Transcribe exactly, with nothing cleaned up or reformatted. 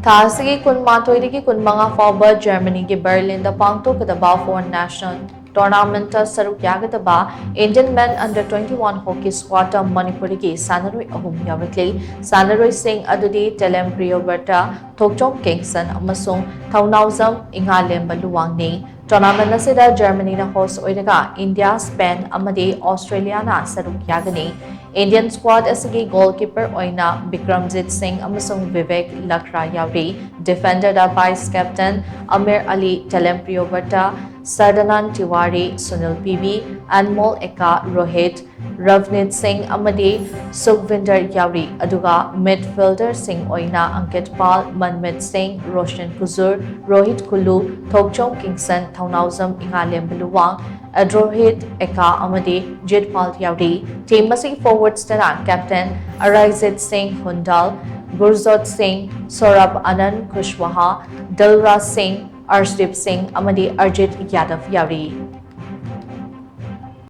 ꯊꯥ ꯑꯁꯤꯒꯤ ꯀꯨꯟꯃꯥꯊꯣꯏꯗꯒꯤ ꯀꯨꯟꯃꯉꯥ ꯐꯥꯎꯕ ꯖꯔꯃꯅꯤꯒꯤ ꯕꯔꯂꯤꯟꯗ ꯄꯥꯡꯊꯣꯛꯀꯗꯕ ꯐꯣꯔ ꯅꯦꯁꯅꯦꯜ ꯇꯣꯔꯅꯥꯃꯦꯟꯠꯇ ꯁꯔꯨꯛ ꯌꯥꯒꯗꯕ ꯏꯟꯗꯤꯌꯟ ꯃꯦꯟ ꯑꯟꯗꯔ ꯇ꯭ꯋꯦꯟꯇꯤ ꯋꯥꯟ ꯍꯣꯀꯤ ꯁ꯭ꯀ꯭ꯋꯥꯗꯇ ꯃꯅꯤꯄꯨꯔꯗꯒꯤ ꯁꯥꯟꯅꯔꯣꯏ ꯑꯍꯨꯝ ꯌꯥꯎꯔꯛꯂꯤ꯫ ꯁꯥꯟꯅꯔꯣꯏꯁꯤꯡ ꯑꯗꯨꯗꯤ ꯇꯦꯂꯦꯝ ꯄ꯭ꯔꯤꯌꯣꯕ꯭ꯔꯇ, ꯊꯣꯛꯆꯣꯝ ꯀꯦꯡꯁꯟ ꯑꯃꯁꯨꯡ ꯊꯧꯅꯥꯎꯖꯝ ꯏꯉꯥꯂꯦꯝꯕ ꯂꯨꯋꯥꯡꯅꯤ꯫ ꯇꯣꯔꯅꯥꯃꯦꯟꯠ ꯑꯁꯤꯗ ꯖꯔꯃꯅꯤꯅ ꯍꯣꯁ ꯑꯣꯏꯔꯒ ꯏꯟꯗꯤꯌꯥ, ꯁ꯭ꯄꯦꯟ ꯑꯃꯗꯤ ꯑꯣꯁꯇ꯭ꯔꯦꯂꯤꯌꯥꯅ ꯁꯔꯨꯛ ꯌꯥꯒꯅꯤ꯫ ꯏꯟꯗꯤꯌꯟ ꯁ꯭ꯀ꯭ꯋꯥꯗ ꯑꯁꯤꯒꯤ ꯒꯣꯜꯀꯤꯄꯔ ꯑꯣꯏꯅ ꯕꯤꯀ꯭ꯔꯝꯖꯤꯠ ꯁꯤꯡ ꯑꯃꯁꯨꯡ ꯚꯤꯕꯦꯛ ꯂꯈ꯭ꯔꯥ ꯌꯥꯎꯔꯤ꯫ ꯗꯤꯐꯦꯟꯗꯔꯗ ꯚꯥꯏꯁ ꯀꯦꯞꯇꯦꯟ ꯑꯃꯤꯔ ꯑꯂꯤ, ꯇꯦꯂꯦꯝ ꯄ꯭ꯔꯤꯌꯣꯕ꯭ꯔꯇ, ꯁꯔꯗꯅꯥꯟ ꯇꯤꯋꯥꯔꯤ, ꯁꯨꯅꯤꯜ ꯄꯤꯕꯤ, ꯑꯦꯟꯃꯣꯜ ꯑꯦꯀꯥ, ꯔꯣꯍꯤꯠ, ꯔꯚꯅꯤꯠ ꯁꯤꯡ ꯑꯃꯗꯤ ꯁꯨꯈꯚꯤꯟꯗꯔ ꯌꯥꯎꯔꯤ꯫ ꯑꯗꯨꯒ ꯃꯤꯗꯐꯤꯜꯗꯔꯁꯤꯡ ꯑꯣꯏꯅ ꯑꯪꯀꯤꯠ ꯄꯥꯜ, ꯃꯟꯃꯤꯠ ꯁꯤꯡ, ꯔꯣꯁꯟ ꯀꯨꯖꯨꯔ, ꯔꯣꯍꯤꯠ ꯀꯨꯂꯨ, ꯊꯣꯛꯆꯣꯝ ꯀꯤꯡꯁꯟ, ꯊꯧꯅꯥꯎꯖꯝ ꯏꯉꯥꯂꯦꯝꯕ ꯂꯨꯋꯥꯡ, ꯑꯗ꯭ꯔꯣꯍꯤꯠ ꯑꯦꯀꯥ ꯑꯃꯗꯤ ꯖꯤꯠ ꯄꯥꯜ ꯌꯥꯎꯔꯤ꯫ ꯇꯤꯝ ꯑꯁꯤꯒꯤ ꯐꯣꯔꯋꯥꯔꯗꯁꯇꯅ ꯀꯦꯞꯇꯦꯟ ꯑꯔꯥꯏꯖꯤꯠ ꯁꯤꯡ ꯍꯨꯟꯗꯥꯜ, ꯒꯨꯔꯖꯣꯠ ꯁꯤꯡ, ꯁꯣꯔꯕ ꯑꯅꯟ ꯈꯨꯁꯋꯥꯍꯥ, ꯗꯤꯜꯔꯥꯖ ꯁꯤꯡ, ꯑꯔꯁꯗꯤꯞ ꯁꯤꯡ ꯑꯃꯗꯤ ꯑꯔꯖꯤꯠ ꯌꯥꯗꯕ ꯌꯥꯎꯔꯤ꯫